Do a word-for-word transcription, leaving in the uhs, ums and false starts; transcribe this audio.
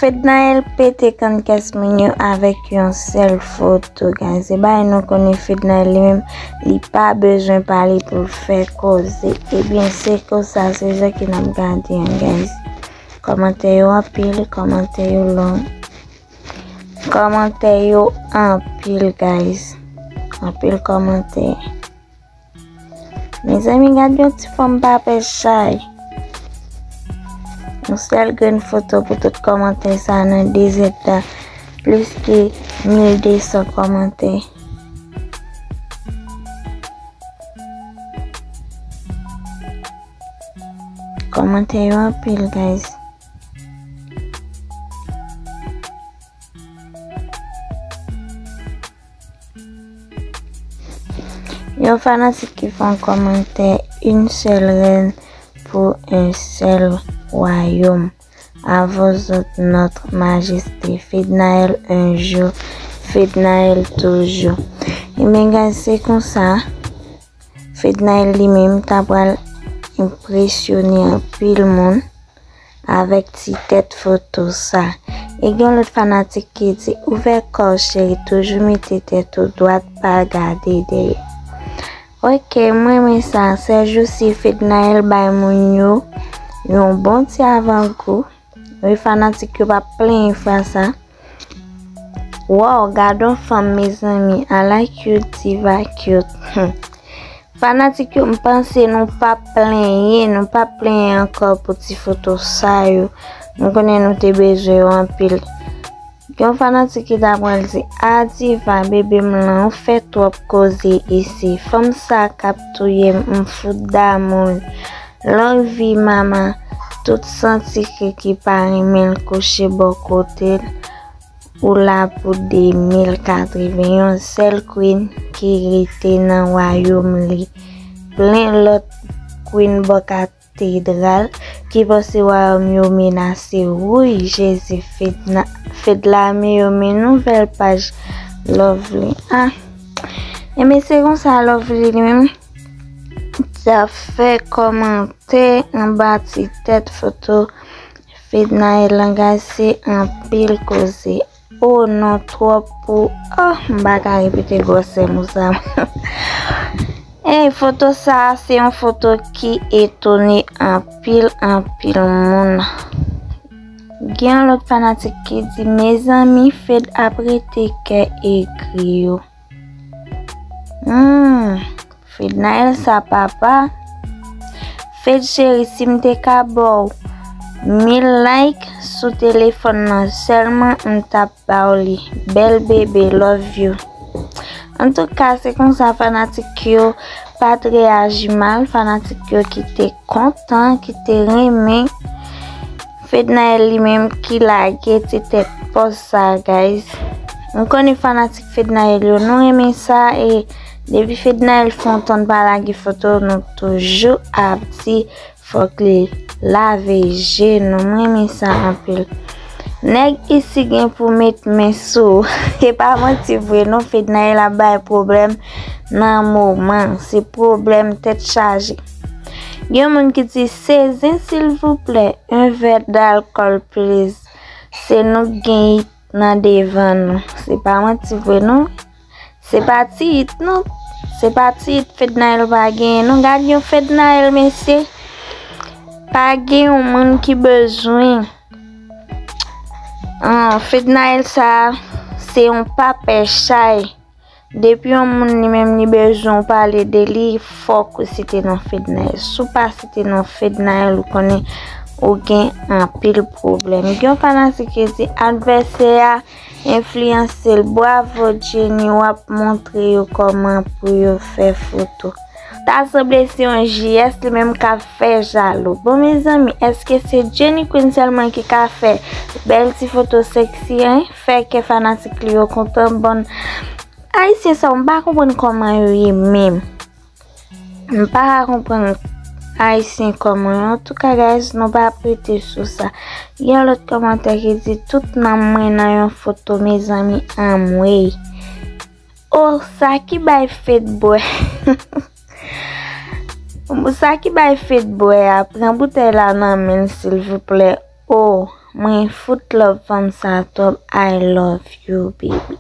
Fednaelle pete kann kès moun yo avèk yon sèl foto, guys. E bay nou konnen Fednaelle li menm, li pa bezwen pale pou l fè koze. Ebyen, se konsa, se jan ke n ap gade an, guys. Kòmantè yo anpil, kòmantè yo long. Kòmantè yo anpil, guys. Anpil kòmantè. Mezanmi, gad yon ti fanm pa pè chay. Yon sèl grenn foto pou tout kòmantè sa nan de zèdtan. Plis ke mil de san kòmantè. Kòmantè yo anpil, guys. Yon fanatik ki fè yon kòmantè, une seule reine pour un seul royaume. À vous autres, notre majesté. Fednaelle un jour, Fednaelle toujours. Ebyen, guys, se konsa. Fednaelle li menm ta pral enpresyone anpil moun avèk ti tèt foto sa. E gen yon lòt fanatik ki di, ouvè kò w cheri, toujou mete tèt ou dwat, pa gade dèyè. Ok, m renmen sa. Sèjousi Fednaelle bay moun yo yon bon ti avangou. Wi, fanatik yo p ap plenyen fwa sa. Wow, gad yon fanm, mezanmi. I like you, diva cute. Hmm. Fanatik yo, m panse nou p ap plenyen, nou p ap plenyen ankò pou ti foto sa yo. M konnen nou te bezwen yo anpil. Gen yon fanatik ki ta pral di, a diva, bebe m lan, ou fè twòp koze isi. Fanm sa k ap touye m, m fout damou l. Long vi mama, tout santi ke ki pa renmen l kouche bò kote l. Ou la pou de mil katreven, yon sèl queen ki rete nan wayòm li. Plen lòt queen bò katedral ki panse wayòm yo menase. Wouy, Jezi, Fedna, Fedlame yo, men nouvèl paj Lovely. Ah, enben se konsa Lovely li menm. Sa fè kòmantè anba ti tèt foto Fednaelle lan, guys, se anpil koze. Oh non, twòp pou, oh, m pa ka repete gwosè mo sa. Ey, foto sa a se yon foto ki etone anpil, anpil moun. Gen yon lòt fanatik ki di, mezanmi, Fed ap rete kè egri yo. Hmm, Fednaelle sa papa. Fed cheri, si m te ka ba w mil like sou telefòn nan sèlman, m t ap ba w li. Bèl bebe, love you. Antouka, se konsa fanatik yo pa t reyaji mal, fanatik yo ki te kontan, ki te renmen. Fednaelle li menm ki lage ti tèt pòz sa, guys. M konnen fanatik Fednaelle yo, nou renmen sa, e depi Fednaelle fè yon tan pa lage foto, nou toujou ap di fòk li lave je nou. M renmen sa anpil. Nèg isi gen pou met men sou ou. E pa manti vre non, Fednaelle ap bay pwoblèm nan moman. Se pwoblèm tèt chaje. Gen moun ki di, sezin silvouplè, un verre d'alcool please. Se nou k gen it nan devan nou. Se pa manti vre non. Se pa ti it non. Se pa ti it Fednaelle pa genyen non. Gad yon Fednaelle, mesye. Pa gen yon moun ki bezwen. Ah, Fednaelle sa, se yon pa pè chay. Depi yon moun li menm li bezwen w pale de li, fòk ou site non Fednaelle. Si w pa site non Fednaelle, ou konnen ou gen anpil pwoblèm. Gen yon fanatik ki di, advèsè a enfliyanse l. Bravo Jenny, w ap montre yo kòman pou yo fè foto. Ta sanble se yon J S li menm k ap fè jalou. Bon, mezanmi, èske se Jenny Queen sèlman ki ka fè bèl ti foto sexy, en? Fè kè fanatik li yo kontan. Bon, Ayisyen sa yo, m pa konprann kòman yo ye menm. M pa ka konprann Ayisyen kòman yo. Antouka, guys, nou pa ap rete sou sa. Gen yon lòt kòmantè ki di, tout nanm mwen nan yon foto, mezanmi, anmwey. Oh, sa ki bay Fed bwè. Sa ki bay Fed bwè a, pran boutèy la nan men l, silvouplè. Oh, Mwen fout love fanm sa twòp. I love you, baby.